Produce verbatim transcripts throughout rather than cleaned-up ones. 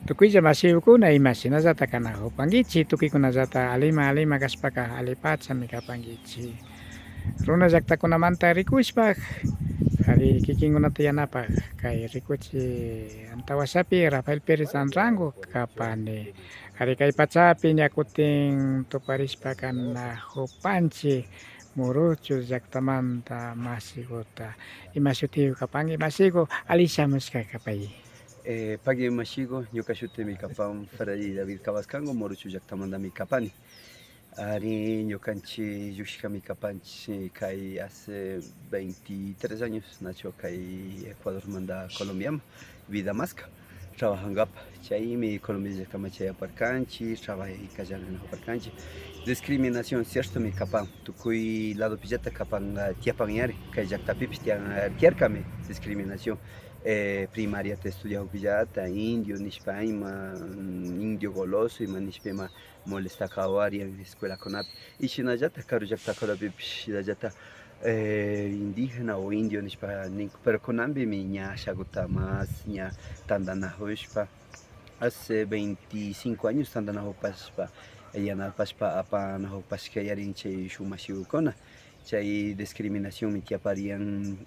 Tukuylla mashikuna, imashinallata kanakupankichik, tukuykunallata alima alima kashpaka alipachami kapankichik. Runa llaktakunamanta rikushpa, ari kikinkunata yanapak, kay rikuchik antawashapi Rafael Pérez Anrango kapani. Ari kay pachapi ña kutin tuparishpa kanakupanchik Muruchu llaktamanta mashikuta. Ima shutiku kapanki mashiku, ali shamushka kapay. Eh, pagui mashiku, ñuka shutimi kapan Freddy David Cabascango, Muruchu llaktamantami kapani. Ari, ñukanchik llukshikami kapanchik kay hace veintitrés años nachu kay Ecuadormanta Colombiaman vida maska trabajankapak. Chaymi Colombia llaktaman chayaparkanchik, trabajayka llallinakuparkanchik. Discriminación ciertomi kapan, tukuy ladopillata kapan, ah, tiyapan yari, kay llaktapipish tiyan, ah, tiyarkami discriminación. Eh, primariata estudiakpillata indio nishpa ima, mm, indio goloso ima nishpa ima molestaka warian escuelakunapi. Y shinallata karu llaktakunapipish shinallata, eh, indígena o indio nishpa ninku, pero kunanpimi ña ashakuta mas ña tantanakushpa, hace veinticinco años tantanakupashpa, yanapashpa apanakupashka yarin chay shuk mashikukuna. Chay discriminacionmi tiyaparian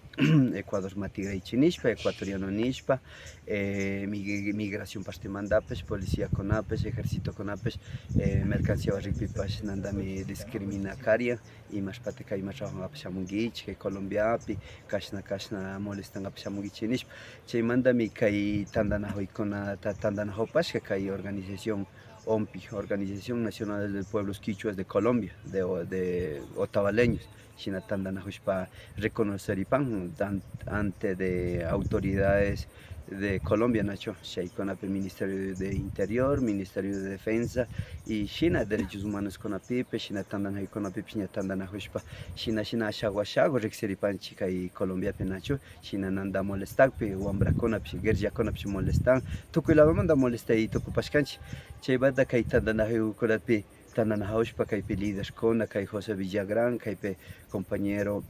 Ecuadorman tikraychik nishpa, ecuatoriano nishpa, eh, mig-, migración partemantapash, policiakunapash, ejercitokunapash, eh, mercanciawan rikpipash nantami discriminakarian, imashpata kayman trabajankapak shamunkichik, kay Colombiapi, kashna, kashna molestankapak shamunkichik nishpa. Chaymantami kay tantanakuykunata tantanakupashka kay organización ONPI, Organización Nacional de Pueblos Quichuas de Colombia, de, de otavaleños, shina tantanakushpa reconoceripan dan-, ante de autoridades de Colombia, nachu, chaykunapi Ministerio de Interior, Ministerio de Defensa, y shina derechos humanoskunapipish, shina tantanakuykunapipish ña tantanakushpa, shina, shina ashaku, ashaku riksiripanchik kay Colombiapi, nachu. Shinamanta molestakpi, wambrakunapish, guerrillakunapish molestan, tukuy ladomanta molestay tukupashkanchik. Chaymanta kay tantanakuykunapi tantanakushpa kaypi liderkuna, kay José Villagrán, kaypi compañero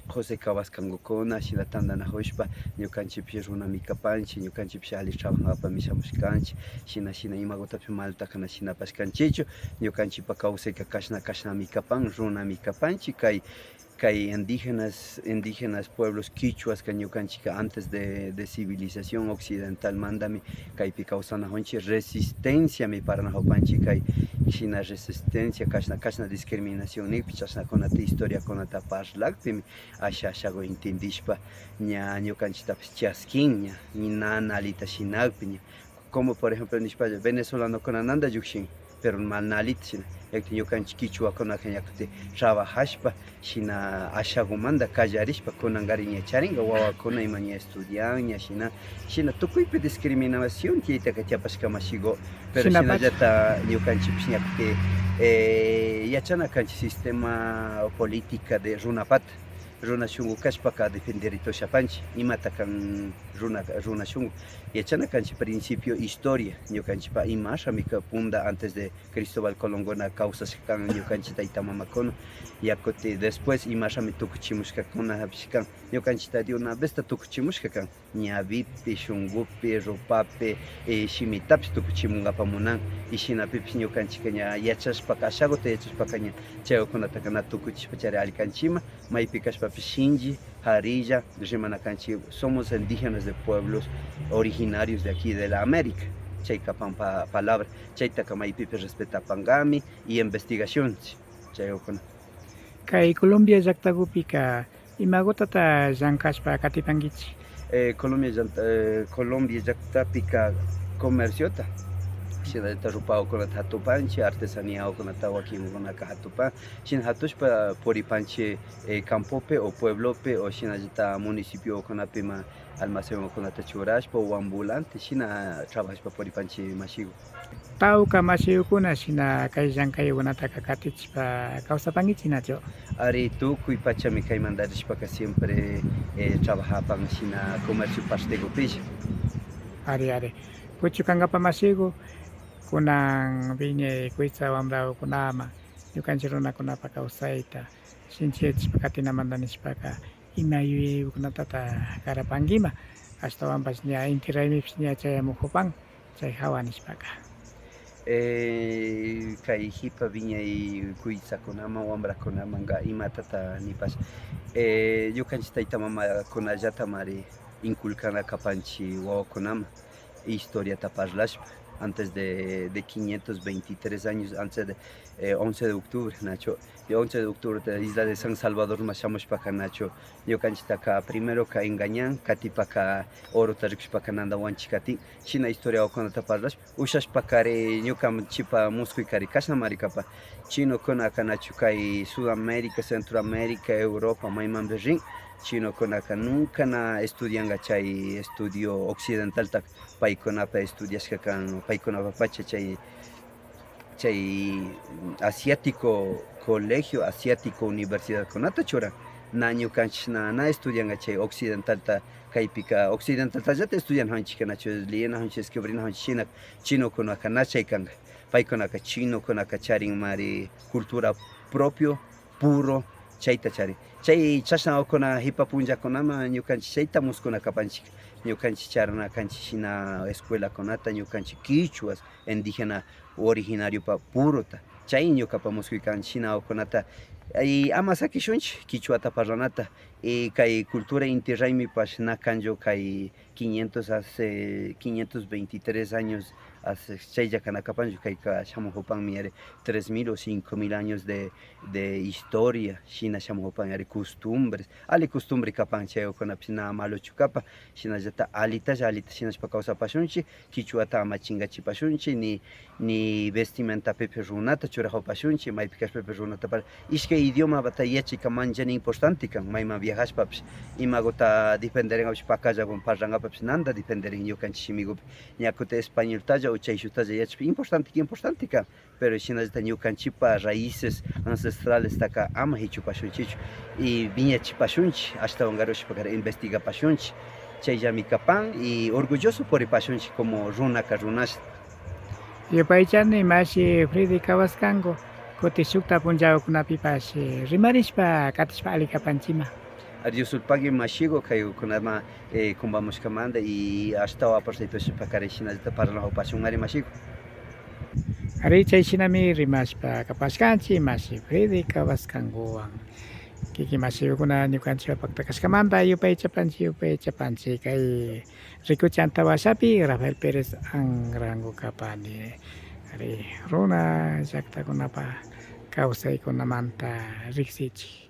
José Cabascangokuna, shina tantanakushpa ñukanchikpish runami kapanchik, ñukanchikpish alli trabajapami shamushkanchik, shina, shina imakutapish maltaka na shinapashkanchikchu, ñukanchikpa kawsayka kashna, kashnami kapan, runami kapanchik, kay kay indígenas, indígenas pueblos kichwaska ñukanchikka antes de, de civilización occidentalmantami kaypi kawsanakunchik, resistenciami parlanakupanchik kay shina resistencia, kashna, kashna discriminación nikpi chashnakunata historiakunata parlakpimi asha, ashaku intindishpa ña ñukanchiktapish chaskin ña, na, na allita shinakpi ña. Como por ejemplo nishpalla venezolanokunamanta llukshin, pero mal na allita shina. Yakti ñukanchik kichwakunaka ña kutin trabajashpa shina ashakumanta kallarishpa kunankarin ña charinka wawakuna ima ña estudian ña shina, shina tukuypi discriminación tiyaytaka tiyapashka mashiku, pero shinallata ñukanchikpish ña kutin, eh, yachana kanchik sistema política de runapata. Runa shunku kashpaka defenderita ushapanchik imata kan runa, runa shunku. Yachana kanchik principio historia, ñukanchikpa imashami ka-, punta antes de Cristóbal Colonkuna kawsashka kan, ñukanchik tayta mamakuna, yakuti después imashami tukuchimushkakunapish kan, ñukanchikta de una vez ta tukuchimushka kan. Ñawipi, shunkupi, rupapi, eh, shimitapish tukuchimunkapa munan. Y shinapipish ñukanchikka ña yachashpaka, ashakuta yachashpaka ña chaykunataka na tukuchishpachari alli kanchikman. Maypi kashpapish shinchi, karilla, rimana kanchik, somos indígenas de pueblos originarios de aquí de la América. Chay kapan pa-, palabra, chaytaka maypipish respetapankami y investigacionchik chaykuna. Kay Colombia llaktakupika imakutata llankashpa katipankichik? Eh, Colombia llanta-, eh, Colombia llaktapika comerciota, shinallata rupakukunata hatupanchik, artesaniakukunata wakinkunaka hatupan, shina hatushpa puripanchik, eh, campopi o pueblopi o shinallata municipiokunapi ima almacenkukunata churashpa o ambulante shina trabajashpa puripanchik mashiku. Tawka mashikukuna shina kay llankayukunataka katichishpa kawsapankichik nachu? Ari, tukuy pachami kaymanta rishpaka siempre, eh, trabajapan shina comercio partekupilla. Ari, ari. Puchukankapa mashiku, kunan wiñay kuytsa wambrakukunaman, ñukanchik runakunapa kawsayta shinchiyachishpa katinamanta nishpaka, ima yuyaykunatata karapankiman, ashtawanpash ña inti raymipish ña chayamukupan. chay hawa nishpaka? Eh, kay hipa wiñay kuytsakunaman, wambrakunamanka imatata nipash. Eh, ñukanchik tayta mamakunallatamari inculcana kapanchik wawakunaman historiata parlashpa, antes de, de quinientos veintitrés años, antes de eh, once de octubre, nachu, y once de octubre de isla de San Salvador ma shamushpaka, nachu, ñukanchiktaka primeroka engañan katipaka, orota rikushpaka nanda wanchi katin, shina historiawakunata parlashpa ushashpakari ñukanchipa muskuykari kashnamari kapan. Chinokunaka, nachu, kay Sudamérica, Centroamérica, Europa maymanpi rin, chinokunaka nunca na estudianka chay estudio occidentalta, paykunapa estudiashka kan, paykunapa pacha chay chay asiático colegio, asiático universidadkunata churan. Na ñukanchik na, na estudianka chay occidentalta, kaypika occidentaltallata estudianakunchik, nachu, leenakunchik, escribinakunchik, shina chinokunaka na chay kanka. Paykunaka chinokunaka charinmari cultura propio, puro, chayta charin. Chay chashnawakuna hipa punllakunaman ñukanchik chayta muskuna kapanchik. Ñukanchik charana kanchik shina escuelakunata, ñukanchik kichwas indígena originariopa purota. Chay ñukapa muskuy kan shinawakunata, y ama sakishunchik kichwata parlanata. Y kay cultura inti raymipash na kanchu kay quinientos, hace quinientos veintitrés años, hace, chaylla kana kapanchu, kayka shamujupanmi ari tres mil o cinco mil años de, de historia, shina shamujupan ari costumbres, ali costumbre kapan, chaykunapish na maluchu kapan, shinallata alitalla alita shinashpa kawsapashunchik, kichwata ama chinkachipashunchik, ni, ni vestimentapipish runata churajupashunchik, maypi kashpapish runata par-, ishkay idiomata yachayka manllana importante kan, mayman viajashpapish, imaguta defenderengapish, pakallagun parlangapapish nanda defenderen ñukanchik shimigupi, ña kutin españoltalla o chayshutalla yachashpa importante, importante kan. Pero shinallata ñukanchipa raíces ancestralestaka ama hichupashunchichu y wiñachipashunchi, ashtawan karushpakara investigapashunchi. Chayllami kapan y orgulloso puripashunchi como runaka runashta. Yupaychani mashi Freddy Cabascango, kuti shukta punllakunapipash rimarishpa katishpa ali kapanchima. Ari, Dios sulpagui mashigu kaykunama, eh, kumbamushkamanda y ashtawan apartaypashpakara shinallata parlanajupashun ari mashigu. Ari, chay shinami rimashpa kapashkanchi mashi Freddy Cabascangowan. Kiki mashigukuna ñukanchipa pakta kashkamanda yupaychapanchi, yupaychapanchi kay rikuchanta washapi Rafael Pérez Anrango kapani. Ari, runa llaktakunapa kawsaykunamanta riksichi.